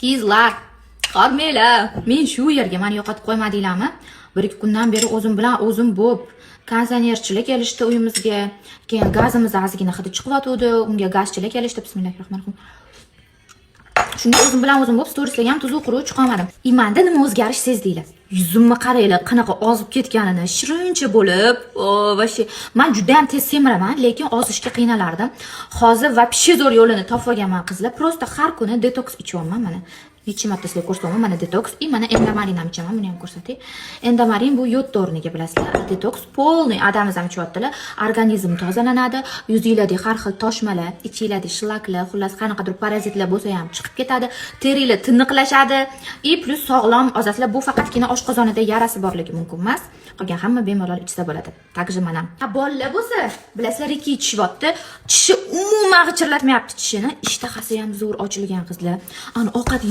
Qizlar, hormanglar. Men shu yerga mani yo'qotib qo'ymadinglarmi? 1-2 kundan beri o'zim bilan o'zim bo'p, konditsionerchilar kelishdi uyimizga. Keyin gazimiz ozgina hidi chiqyotgandi, unga gazchilar kelishdi. Bismillahirrohmanirrohim. Shunda o'zim bilan o'zim bo'lib, storieslarga ham tuzuq quruq chiqolmadim. И manda nima o'zgarish sezdinglar? Yuzimni qaranglar, qanaqa ozib ketganini, shirincha bo'lib, вообще man juda ham tez semiraman, lekin ozishga qiynalardim. Hozir вообще zo'r yo'lini topib olganman, qizlar. Просто har kuni detoks ichyapman mana. Necha marta sizlarga ko'rsatyapman, mana detoks и mana Endomarin ham ichaman, buni ham ko'rsatay. Endomarin bu yod o'rniga, bilasizlar. Detoks полный adamiz ham ichyaptilar. Organizm tozalanadi, yuzinglardagi har xil toshmalar, ichinglardagi shlaklar, xullas qanaqadir parazitlar bo'lsa ham chiqib ketadi, teringlar tiniqlashadi и плюс sog'lom ozasizlar. Bu faqatgina oshqozonida yarasi borligi mumkin emas. Qolgan hamma bemalol ichsa bo'ladi. Также mana. Ha, bolalar bo'lsa, bilasizlar, Riki ichishyapti. Tishi umuman g'ichirlatmayapti tishini. Ishtahasi ham zo'r ochilgan, qizlar. Ani ovqat